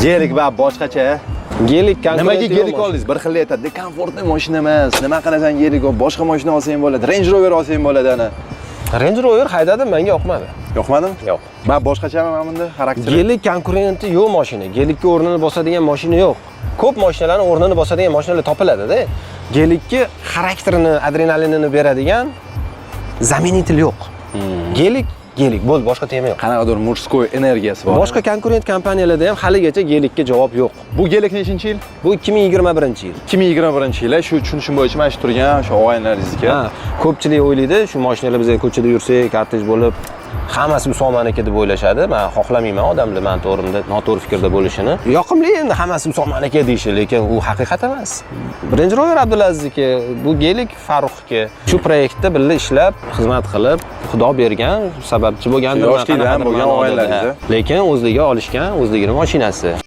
Gelik va boshqacha. Gelik Nimaga konkurenti yo'q Gelik mashina. oldingiz? Bir xil aytadi, комфортный mashina emas. Nima qilasan Gelik olib? Boshqa mashina olsang bo'ladi. Range Rover olsang bo'ladi ana. Range Rover haydadim, menga yoqmadi. Yoqmadimi? Yo'q. Man boshqachami mana bunda xarakteri? Gelik konkurenti yo'q mashina. Gelikka o'rnini bosadigan mashina yo'q. Ko'p mashinalarni o'rnini bosadigan mashinalar topiladi-da. Gelikka xarakterini, adrenalinini beradigan заменитель yo'q. Gelik, Gelik bo'ldi, boshqa tema yo'q. Qanaqadir мужской energiyasi bor. Boshqa konkurent kompaniyalarda ham haligacha Gelikka javob yo'q. Bu Gelik nechinchi yil? Bu 2021-yil. 2021-yil. Shu tushunishim bo'yicha mana shu turgan o'sha og'aynilaringizniki. Ha, ko'pchilik o'ylaydi, shu mashinalar bizga ko'chada yursak, kortej bo'lib, hammasi Usomaniki deb o'ylashadi. Men xohlamayman odamlar mani to'g'rimda noto'g'ri fikrda bo'lishini. Yoqimli endi hammasi Usomaniki deyishi, lekin u haqiqat emas. Range Rover Abdulazizniki, bu Gelik Farruxniki. Shu proyektda birga ishlab, xizmat qilib, Xudo bergan, sababchi bo'lgandir. Yoshlikdan qanaqadir bo'lgan ma'noda. og'aynilaringiz, Lekin o'zligi olishgan, o'zligini mashinasi.